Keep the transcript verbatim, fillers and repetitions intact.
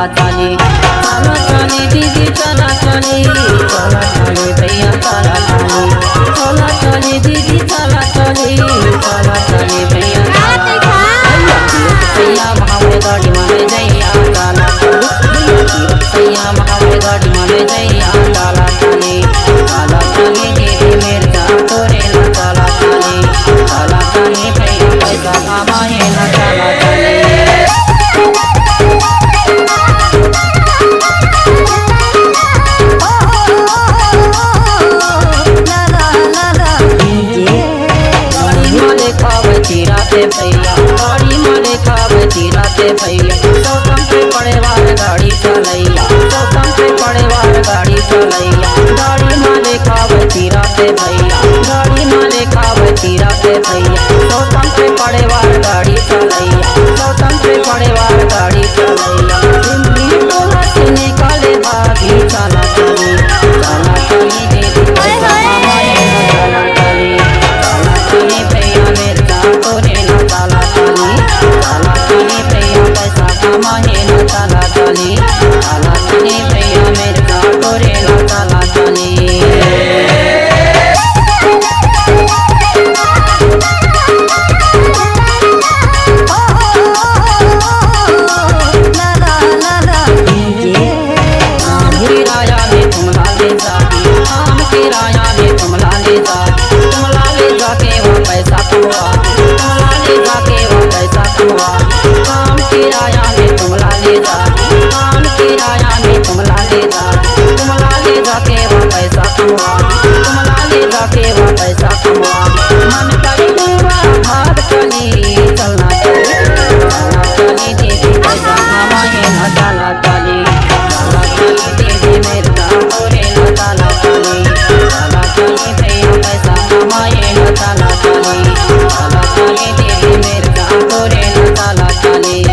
चली, चला चली दीदी, चला चली, चला चली भैया, चला चली, चला चली दीदी, चला चली, चला चली भैया, चला चली। भैया की भैया महावे गाड़ी में ले जइया, चला चली। भैया की भैया महावे गाड़ी में ले जइया, चला चली, चला चली दीदी मेरे साथ तोरे ना, चला चली, चला चली भैया पैसा कमाए ना, चला चली। गाड़ी में देखावे तीरा ते भैया, गाड़ी में देखावे तीरा ते भैया, सौतम के पड़े वार गाड़ी चलैया, सौतम के पड़े वार गाड़ी चलैया, गाड़ी में देखावे तीरा ते भैया, गाड़ी में देखावे तीरा ते भैया, सौतम के पड़े वार गाड़ी चलैया, सौतम के पड़े वार गाड़ी चलैया, दिल्ली टोला से निकाले भागी, चला चली, चला चली दीदी, पैसा कमाए ना, चला चली, चला चली भैया मेरे साथ तोरे ना, चला चली, चला चली भैया पैसा कमाए ना, चला चली, चला चली भैया मेरे साथ तोरे ना, चला चली। आम किराया में तुम ला ले जा, आम किराया में तुम ला ले जा, तुम ला ले जाके वो पैसा कमवा, तुम ला ले जाके वो पैसा कमवा। आम किराया में तुम ला ले जा, आम किराया में तुम ला ले जा, तुम ला ले जाके वो पैसा कमवा, तुम ला ले जाके वो पैसा कमवा। मन करे देवा भाग चली, चलना चली, चलना चली दीदी पैसा कमाए ना, चला चली, चला चली दीदी मेरे साथ तोरे ना, चला चली, चला चली भैया पैसा कमाए ना, चला चली, चला चली दीदी मेरे साथ तोरे ना, चला चली।